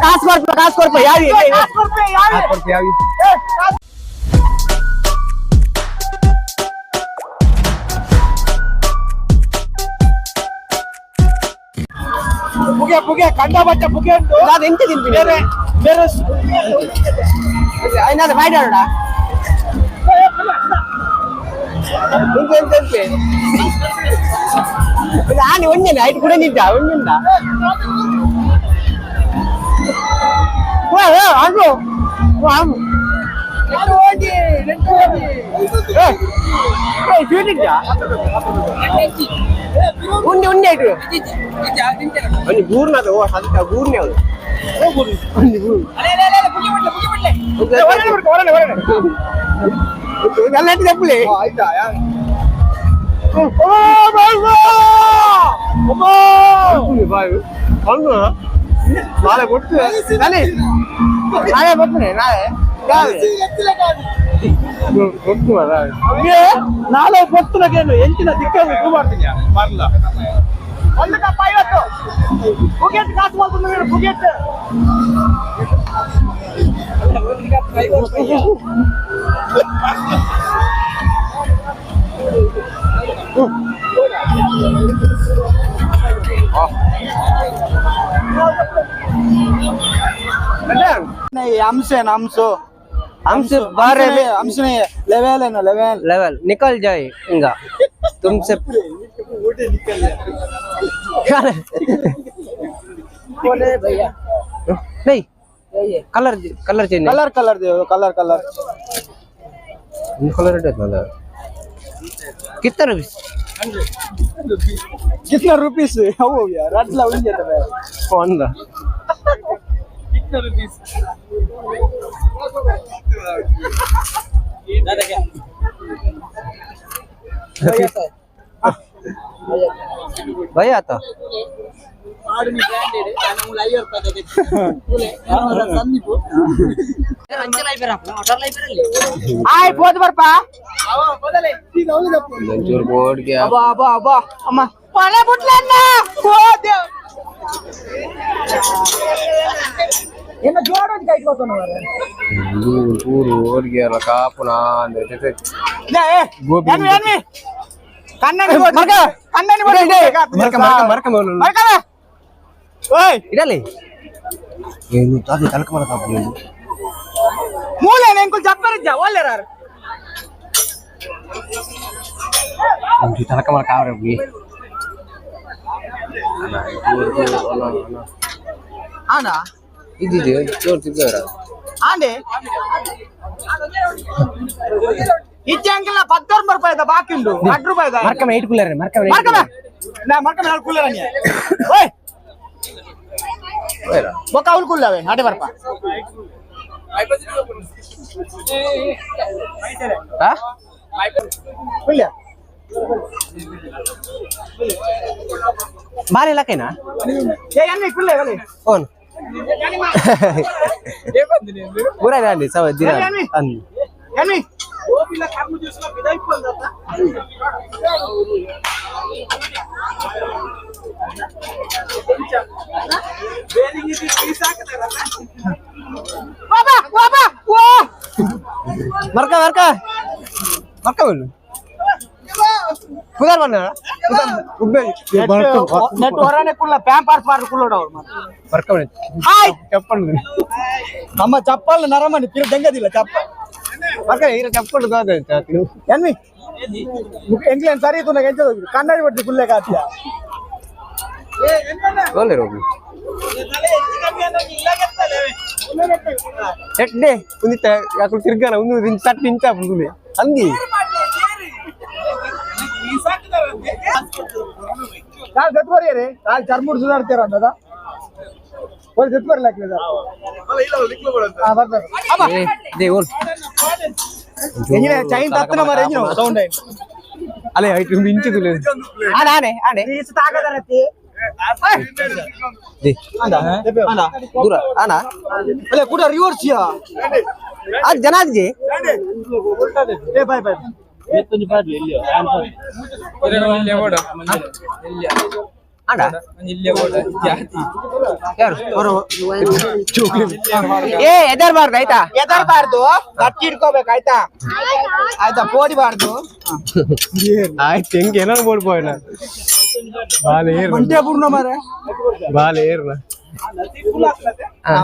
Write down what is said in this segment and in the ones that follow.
ಕಾಸು ಕೊಡ್ಪ, ಕಾಸು ಕೊಡ್ಪ, ಯಾವಿ. ಯಾವಿ. ಪುಗೆ ಪುಗೆ ಕಂಡ ಬಟ್ಟೆ ಪುಗೆ ಉಂಟು. ಅದು ಎಂತ ತಿನ್ಪಿನಿ? ಬೇರೆ ಬೇರೆ. ಐನಾದ ಬಾಯ್ಡಾಡ. ಎಂತ ಎಂತ ಎಂತ ಆನೆ ಒಂಜೆನೆ ಐಟ್ ಕೂಡ ನಿಂತ ಒಂಜೆಂದ ಅದು. ಉಂಡೆ ಉಂಡೆ ಆಯ್ತು. ಒಂಜಿ ಗೂರ್ನದ ಓ ಅದಕ್ಕೆ ಗೂರ್ನೆ ಅದು ಒಂಜಿ ಗೂರು. ನಲ್ಲ ತಪ್ಪಲೆ. ಆಯ್ತಾ? ನಾಳೆ ಕೊಟ್ಟು ನಾಳೆ ನಾಳೆ ಬರ್ತೀನಿ ನಾಳೆ. ನಾಳೆ ಗೊತ್ತು. ಎಂಚಿನ ದಿಕ್ಕನ್ನು ಮಾಡ್ತೀನಿ ಮರ್ಲ. ಒಂದು ಕಪ್ಪ 50. ಪುಗೆಟ್ ಕಾಸು ಮಾಡ್ಕೊಂಡು ಪುಗೆಟ್. हमसे हमसो. हमसे बारे में. हमसे नहीं, लेवल है ना, लेवल. लेवल निकल जाए इनका तुमसे. भैया. नहीं, colour colour change. Colour colour दे, colour colour. Colour कितना रुपीस? कितना रुपीस हो गया? रटला उंजे तबे. कौन दा? कितना रुपीस? भैया आता. ಆಯ್ ಪೋದ್ ಬರ್ಪ. ಒಂಚೂರು ಬೋರ್ಡ್ಗೆ. ಅಬ್ಬಾ ಅಬ್ಬಾ ಅಬ್ಬಾ ಅಮ್ಮ. ಪಳೆ ಬಿಟ್ಲನ್ನ. ಎನ್ನ ಜೋಡೋದು ಕೈ ಕೊತ್ತನ. ಊರು ಊರಿಗೆ ಅಲ್ಲ ಕಾಪುನ ಅಂದ್ರೆ ಗೋಬಿ. ಕನ್ನಡಿ ಕನ್ನಡಿ. ಮರ್ಕ ಮರ್ಕ ಮರ್ಕ. ಮರ್ಕದ ಓಯ್. ಇಡಲಿ. ಏನು ಅದು ತಲಕ ಮರ ಕಾಪುನ. ಮೂಲೆ ಎಂಕುಲ್ ಜಪ್ಪರಿಜ್ಜ ಒಲ್ಲೆರಾರು. ಒಂಚೂರು ತಲಕ ಮರ ಕಾವ್ರೆ ಬಿ ಅಣ್ಣ ಅಣ್ಣ ಅಣ್ಣ. ಆನಾ. ಇದ್ದಿದ್ದು ಜೋರು ತಿದ್ದವರ. ಆಂಡೆ ಇಜ್ಜೆ ಅಂಕಲ್, 19 ರೂಪಾಯಿದ ಬಾಕಿ ಉಂಟು, 8 ರೂಪಾಯಿದ. ಮರ್ಕಮ ಏಟ್ ಕುಲ್ಲರ್ ಮರ್ಕಮ. ಮರ್ಕಮ ನಾ ಮರ್ಕಮ ನಾಲ್ ಕುಲ್ಲರ ನೀ ಓಯ್. ಬೊಕ್ಕ ಅವ್ಲು ಕುಲ್ಲವೆ ಆಟೆ ಬರ್ಪ. ಹಾ. ಕುಲ್ಲ. ಬಾರಿ ಇಲಾಖೆನಾ? ಏ ಎನ್ನಿ ಕುಲ್ಲೆ ಬಲೆ. ಓನ್ ಪೂರ ಅಂడి ಸವ ದಿನ ಅಂದ್. ಎನ್ನಿ. ಬಾಬಾ ಬಾಬಾ ಓ. ಮರ್ಕ ಮರ್ಕ ಮರ್ಕ ಬಲ್ಲು ಪುದಾರ್ ಬಣ್ಣ ಉಬ್ಬೆ. ನೆಟ್ ಹೊರನೆ ಕುಲ್ಲ ಪ್ಯಾಂಪರ್ಸ್ ಬಾರ್ ಕುಲ್ಲೋಡ ಅವ್ರು. ಮರ್ಕ. ಹಾಯ್. ಚಪ್ಪಲ್. ನಮ್ಮ ಚಪ್ಪಲ್ ನರಮಣಿ ಪಿರ ದೆಂಗದಿಲ್ಲ ಚಪ್ಪ. ಮರ್ಕ ಇರ ಚಪ್ಪಲ್. ಎನ್ನಿ ಎಂಕ್ಲೇನ್ ಸರಿ ತುನಗ ಎಂಚ ಕನ್ನಡಿ ಬಡ್ತಿ ಕುಲ್ಲೆ ಕಾತಿಯ. ಬೋಲೆ ರೋಬಿ ಎಡ್ಡೆ ಉಂದಿತ್ತ ಯಾಕುಲ್ ತಿರ್ಗಾನ ಒಂದು ತಟ್ಟಿ ಇಂಚ ಪುಂದುಲೆ ಅಂದಿ. ಕಾಲ್ ಜತ್ಬರಿ ರೇ ಕಾಲ್ ಚರ್ಮುಡ್ ಸುಧಾರ್ತೀರ ಅಂದದ ಒಂದು ಜತ್ಬರಿ ಲಾಕ್ಲಿದ. ಹಾ ಬರ್ತಾರೆ. ಏ they ಓಲ್. ಎಂಜಿನ ಚೈನ್ ತತ್ತನ ಮಾರ ಎಂಜಿನ ಸೌಂಡ್. ಅಲೆ ಐಟು ಮಿಂಚು ತುಲೆ ಆನೆ ಆನೆ ಆನೆ. They ದೂರ ಆನಾ. ಅಲ್ಲ ಕೂಡ ರಿವರ್ಸ್ ಯಾ. ಅದು ಜನಾದ್ಜಿ. ಏ ಬಾಯ್ ಬಾಯ್. ಅಡ ಯಾರು ಏ ಎದರ್ಬಾರ್ದು ಆಯ್ತಾ? ಎದರ್ಬಾರ್ದು, ಗಟ್ಟಿ ಇಟ್ಕೋಬೇಕು ಆಯ್ತಾ? ಆಯ್ತಾ, ಪೋಡಿಬಾರ್ದು. ಆಯ್ತು, ಹೆಂಗೆ ಏನಾರು ಬೋಡ್ಬೋಯ್ನ ಬಾಲೆ ಏರ್. ಮಂಡ್ಯ ಪೂರ್ಣ ಮಾರೆ. ಬಾಲೆ ಏರ್ನ.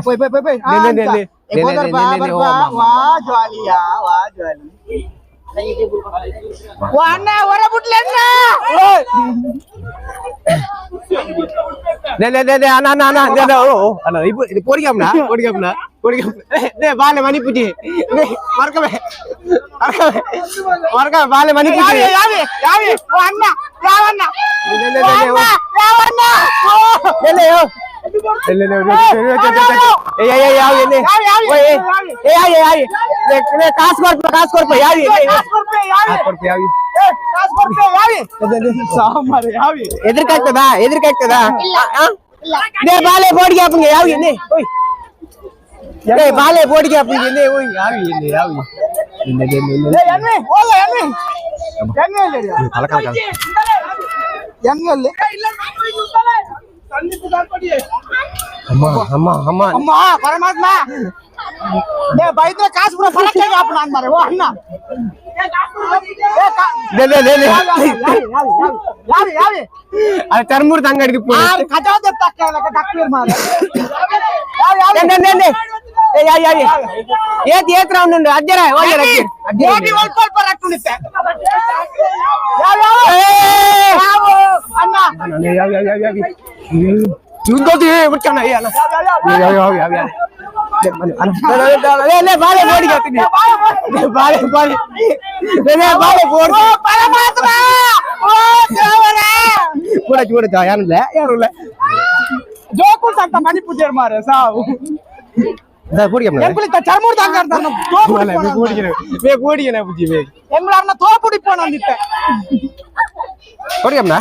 ಪೋಯ್ ಪೋಯ್ ಪೋಯ್ ಪೋಯ್. ನೆ, ನೆ, ನೆ, ನೆ. ನೆ, ನೆ, ನೆ, ನೆ, ನೆ, ಓ, ಅಮ್ಮ. ವಾ ಜ್ವಾಲಿಯಾ, ವಾ ಜ್ವಾಲಿ. ವಾ ಅಣ್ಣ, ಹೊರ ಬಿಡ್ಲಿ ಅಣ್ಣ. నే నే నే నే అన్న అన్న అన్న నే నే ఓ ఓ, అన్న ఇప్పుడు ఇది పొడిగాంనా పొడిగాంనా పొడిగాం. నే బాలే మణిపుజి నే మరకమే మరకమే మరకమే బాలే మణిపుజి. యావి యావి, ఓ అన్న, యావన్న. నే నే నే నే ఓ. యావన్న. నే నే ఓ నే నే నే ఏ ఏ ఏ యావి నే ఓ ఏ ఏ యావి యావి నే నే కాసు కొర్ప కాసు కొర్ప యావి నే కాసు కొర్పే యావి. కాసు కొర్ప యావి. కాసు కొర్పే యావి సామారు యావి. ఎదురుకాಗ್ತದಾ ಎದುರುಕಾಗ್ತದಾ? ನೇ ಬಾಲೆ ಬೋಡಿಗೆ ಹಾಪಂಗೆ ಯಾವಿ ನೇ ಓಯ್ ನೇ ಬಾಲೆ ಬೋಡಿಗೆ ಹಾಪಂಗೆ ನೇ ಓಯ್ ಯಾವಿ ನೇ ಯಾವಿ ನೇ ನೇ ನೇ ನೇ. ఏ ఎన్వి ఓల ఎన్వి ఎన్వి లేడు. తలకల కాదు. ఎన్వి లే. అమ్మా అమ్మా అమ్మా. అమ్మా పరమాత్మ, నే బయట కాసు కూడా ఫరక్ కాపునాను మరి. ఓ అన్న. లే లే లే లే. యావి యావి. అది చర్మూరు తంగడికి పోయి. ఆరు కజా తెత్తాక డక్పీర్ మారి. యావి యావి. నే నే నే ఏ యావి యావి ఏత్ ఏత్ రౌండ్ ఉండు అజ్జరా ఓయ్ అజ్జర. మోడీ ఒల్ప ఒల్ప రట్టుండితే. యావి యావి యావు అన్న. యావి యావి యావి యావి ఇంకోటి వచ్చాను ఏ అన్న యావి యావి యావి యావి లే లే బాలే బోడికి వస్తుంది బాలే బాలే లే లే బాలే బోడి. ఓ పరమాత్మ, ఓ దేవరా. కూడా చూడచ్చా? యారులే యారులే. జోకుల్స్ అంత మణి పూజారు మారే సావు. బోడికి ఎంకులు ఇంత చర్మూరు తంగారు. బోడికి మే బోడికి బుజ్జి మే. ఎంగులార్న తోపుడు ఇప్పోను అందిತ್ತೆ. బోడికి అమ్మా.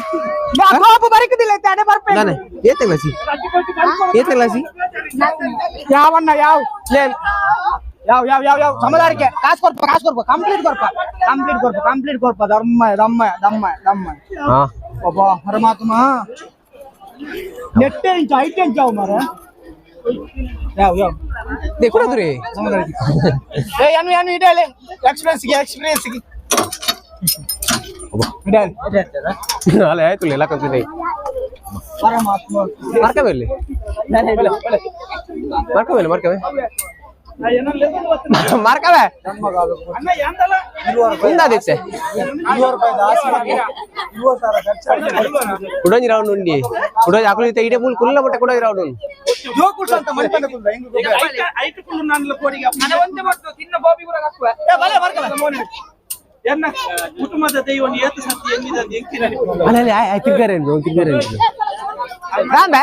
నా తోపు బరికిదిಲ್ಲ అడే ಬರ್ಪే. నానే ఏతే క్లాసి ఏతే క్లాసి? ಯಾವಣ್ಣ ಯಾವ ಲೇನ್ ಯಾವ ಯಾವ ಯಾವ ಯಾವ ಸಮುದಾಯಕ್ಕೆ ಕಾಸು ಕೊರ್ಪ ಕಾಸು ಕೊರ್ಪ ಕಂಪ್ಲೀಟ್ ಕೊರ್ಪ ಕಂಪ್ಲೀಟ್ ಕೊರ್ಪ ಕಂಪ್ಲೀಟ್ ಕೊರ್ಪ ಧರ್ಮ ದಮ್ಮ ದಮ್ಮ ದಮ್ಮ. ಅಬ್ಬಾ ಪರಮಾತ್ಮ, ನೆಟ್ಟೆ ಇಂಚ ಐಟೆ ಇಂಚ ಅವು ಮಾರ ಯಾವ ಯಾವ. కూడా ಏ ಏನು ಏನು ಇಡಲಿ ಎಕ್ಸ್ಪೀರಿಯನ್ಸ್ಗೆ ಎಕ್ಸ್ಪೀರಿಯನ್ಸ್ಗೆ ಇಡಲಿ. అలా ಆಯ್ತು ಎಲ್ಲ ಕಂಪ್ಲೀಟ್. ಪರಮಾತ್ಮ. ಮರ್ಕವೆ ಮರ್ಕವೆ ಮರ್ಕವೆ ಮರ್ಕವೆ ఉందా తెచ్చే ಕುಡೊಂಜಿ ರೌಂಡ್ ಉಂಡಿ ಕುಡೊಂಜಿ ಅಕುಲು ಇತ್ತೆ ಇಡೆ ಮೂಲು ಕುಲ್ಲ ಮಟ್ಟ ಕುಡೊಂಜಿ ರೌಂಡ್ ಉಂಡು. ಜೋಕುಲ್ಸ್ ಅಂತ ಮಣಿಪಂಡ ಕುಲ್ದ ಹೆಂಗ್ ಕುಟುಂಬದ ದೈವನ ಏತ ಸತ್ಯ ಎಂಗಿದಂದು ಎಂಕಿನ. ಅಲ್ಲ ಅಲ್ಲ ಆಯ್ ತಿರ್ಗಾರೇನು ತಿರ್ಗಾರೇನು ರಾಂಬೆ.